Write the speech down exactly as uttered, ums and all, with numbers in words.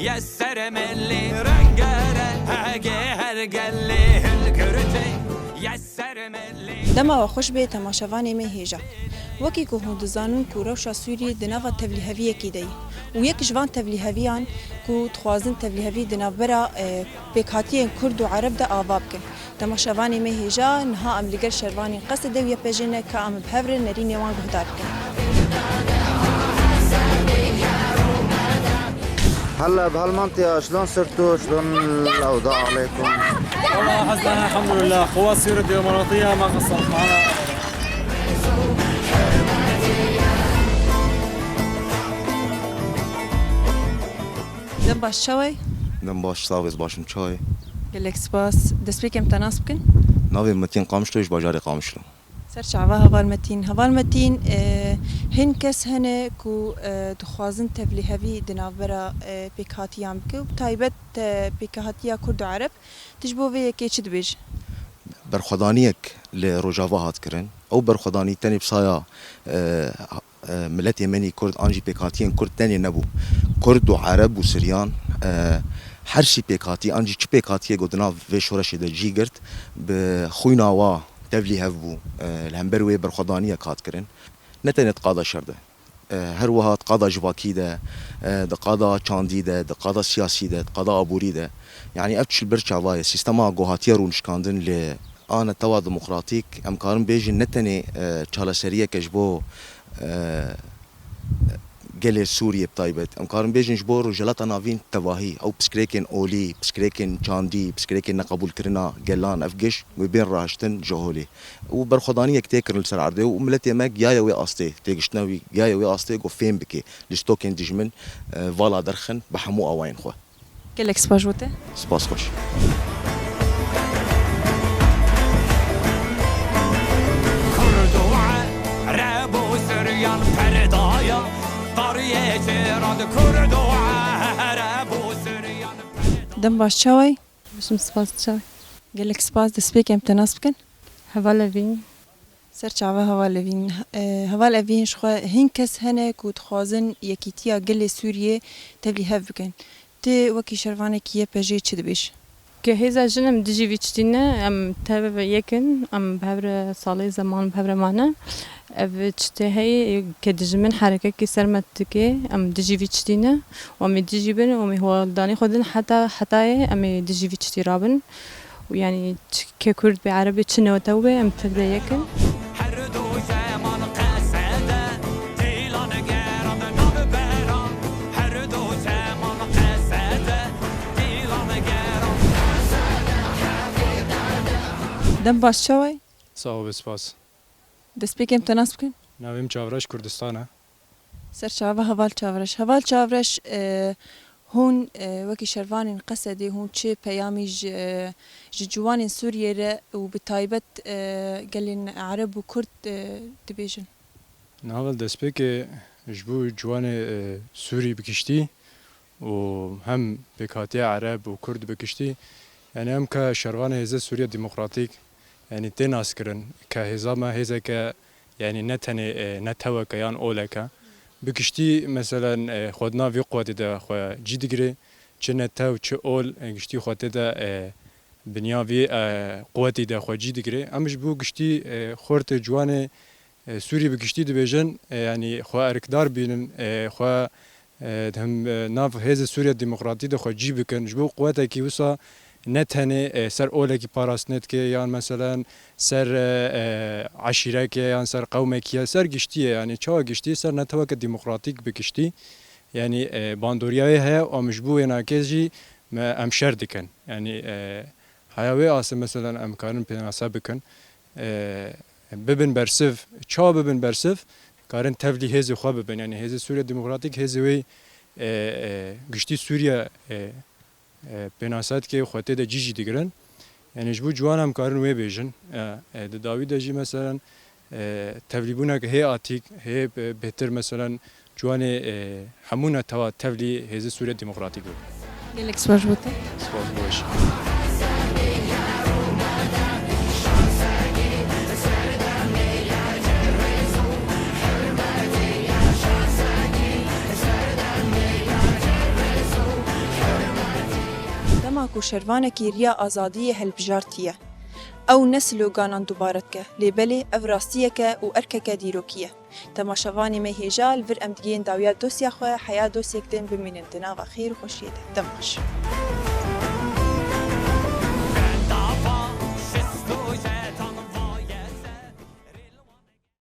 Yes, ser milli rengareng, her gelê hilgirtê. Yes, ser milli. Dema we xweş bê temaşevanê me hêja. Wekî ku hûn dizanin ku rewşa Sûriyê di nava tevlîheviyekî de ye û yek ji van tevlîheviyan ku dixwazin tevlîhevî di navbera, e, pêkhatiyên Kurd û Ereb de ava bikin. Temaşevanê me hêja, niha em li gel şervanên Qesedê û Y P J ne ka em bi hev re nerînê wan guhdar bikin. هلا بهالمنطقة، شلون صرتوا؟ شلون الأوضاع عليكم؟ والله حسنا، الحمد لله. قوات سوريا الديمقراطية ما قصرت معنا. Dem baş, çawa yî? Dem baş, sağ ol, ez baş im, çawa yî? Gelek spas. Destpêkê em te nas bikin? Navê min Metîn Qamişlo, ji bajarê Qamişlo. Ser çava heval Metîn. Heval Metîn, e, hin kes hene ku, e, dixwazin tevlîhevî di navbera, e, pêkhatiyan bike û bi taybet, e, pêkhatiya Kurd û Ereb. Tu ji bo vê yekê çi dibêjî? Berxwedaniyek li Rojava hat kirin. Ew berxwedanî tenê bi saya, e, e, miletê me nî Kurd an jî pêkhatiyên Kurd tenê nebû. Kurd û Ereb û Siryan, e, her sî pêkhatî an jî çi pêkhatiyê ku di nav vê şoreşê de cî girt, bi xwîna wa tevlî hev bû, e, li hember wê berxwedaniyek hat kirin. Ne tenê di qada şer de, e, her wiha di qada civakî de, e, di qada çandî de, di qada siyasî de, di qada aborî de. Yanî ev çi li ber çava ye? Sîstema ku hatiye rûnişkandin li a netewa demokratîk, em karin bêjin ne tenê, e, çaleseriyeke ji bo, e, gelê Sûriyê bi taybet. Em karin bêjin ji bo Rojhilata Navîn tevahî, ew pirsgirêkên olî, pirsgirêkên çandî, pirsgirêkên neqebûlkirina gelan, ev giş wê bên rahiştin ji holê. Û berxwedaniyek tê kirin li ser erdê û miletê me giyaye wê astê, têgiştina wî giyaye wê astê ku fêm bike, li stokên dijmin, e, vala derxin bi hemû awayên xwe. Gelek spas ji bo te. Spas xweş. Kurd û Ereb û Siryan perdaya tariyê cêran, Kurd û Ereb û Siryan perdaya. Dem baş, çawa yî? Baş im, spas, çawa yî? Gelek spas, destpêkê em te nas bikin. Heval Evîn. Ser çava heval Evîn. E, heval Evîn, ji xwe hin kes hene ku dixwazin yekîtiya gelê Sûriyê tevlî hev bikin. Tu wekî şervanekî Y P J çi dibêjî? Ke hêza jin em dijî vî çitî ne, em tev yek in, em bi hev re salê zeman bi hev re mane. Ev çitê heye ke dijmin herekekî ser me dike, em dijî vî çitî ne. Û em ê dijî bin û em ê holdanê xwe din heta hetayê em ê dijî vî çitî rabin. Û yanî çi ke Kurd be, Ereb be, çi netew be, em tev de yek in. Her du zeman qesede, dîlan geran navbera. Her du zeman qesede, dîlan geran. Dem baş, çawa yî? Sağ ol, spas. Destpêkê em te nas bikin. Navê min Çavreş Kurdistan e. Ser çava heval Çavreş. Heval Çavreş, e, hûn, e, wekî şervanên Qesedê hûn çi peyamî ji, e, ji ciwanên Sûriyê re û bi taybet, e, gelên Ereb û Kurd, e, dibêjin? Niha destpêkê ji bo ciwanê, e, Sûrî bi giştî û hem pêkhatiya Ereb û Kurd bi giştî, yanî em ke şervanê Hêzê Sûriya Demokratîk, yanî tê naskirin ke hêza me hêzeke, yanî ne tenê, e, neteweke yan oleke. Bi giştî, meselen, e, xwe di nav vî quwetê de xwe cî digire, çi netew, çi ol, e, giştî xwe tê de, e, binya vî, e, quwetî de xwe cî digire. Em ji bo giştî, e, xortê ciwanê, e, Sûrî bi giştî dibêjin, e, yanî xwe erkdar bînin, e, xwe, e, di him, e, nav Hêzê Sûriya Demokratî de xwe cî bikin. Ji bo quwetekî wisa ne tenê, e, ser olekî parastinê dike, yan meselen ser, e, e, eşîrekê, yan ser qewmekî ye, ser giştî ye. Yanî çawa giştî? Ser neteweke demokratîk bi giştî. Yanî, e, bandoriya wê heye, em ji bo wê nakê jî me, em şer dikin. Yanî, e, heya wê asê, meselen, em karin pênase bikin. E, bibin bersiv. Çawa bibin bersiv? Karin tevlî hêzê xwe bibin. Yanî Hêzê Sûriya Demokratîk, hêzê wê, e, e, giştî Sûriye, e, e, pênase dike, xwe tê de cî jî digirin. Yanî ji bo ciwan em karin wê bêjin. E, e, di dawî de jî, meselen, e, tevlîbûnek hê atîk, hê, e, bêhtir, meselen, ciwanê, e, hemû netewa tevlî Hêzê Sûriya Demokratîk bibin. Gelek spas bo te. Spas bo weş. û şervanekî riya azadiyê hilbijartiye. Ew ne sloganan dubare dike, lê belê ev rastiyeke û erkeke dîrokî ye. Temaşevanê me hêja, li vir em digihên dawiya dosya xwe, heya dosyek din bimînin di nava xêr û xweşiyê de. Dem baş.